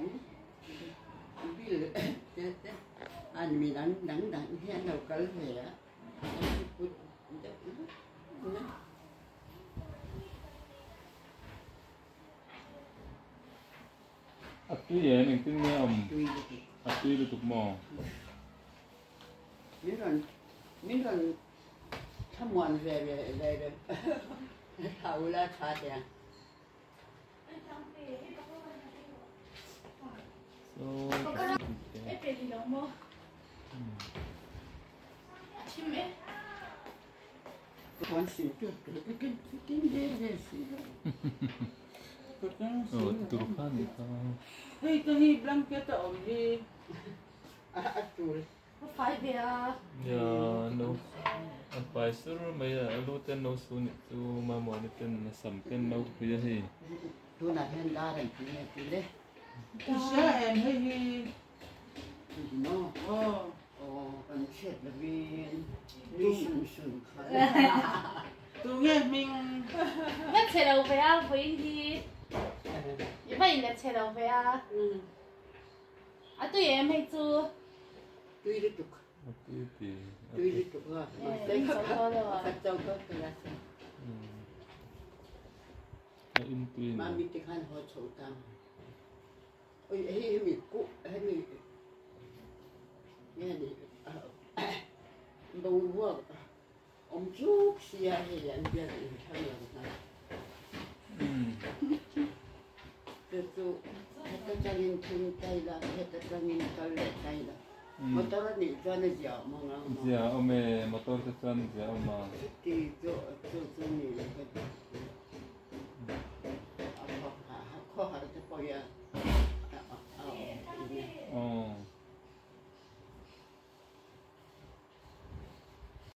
Dang bill te te an mi dang dang dang hi an lo kal ve a an put deuh vek a. A tui em engtin nge a awm? A tui lutuk maw? Min rawn min rawn thlamuan ve ve ve ve thla ula tha teh ang. Hei te hi blanket a awm hi. Ya no a fai sur mai a a lu ten no su nih chu mamawni ten a sam ten no pui a hei. Tunah hian dar an ti nge ti le. I hria em hei hi. Maw Aw. Aw kan chhiat lovin nui sun sun kha. Tunge hming. Na chhe lo ve a vawiin hi. I va in la chhe lo ve a. A tui em hei chu. Tui lutuk. A tui ti. Tui lutuk a. Ka chau ka ka la sa. A in tui. Mami te khan haw chho ta. Oi hei hemi ku hemi nge ni boruak awm chuk sia hei an biak in thlang lo hna. Chu chu heta tangin thing tai la heta tangin kal leh tai la motor a nih chuan a zia awm ang a Zia awm e motor te chuan zia awm a. Chuti chu chu chu ni lo ka ti.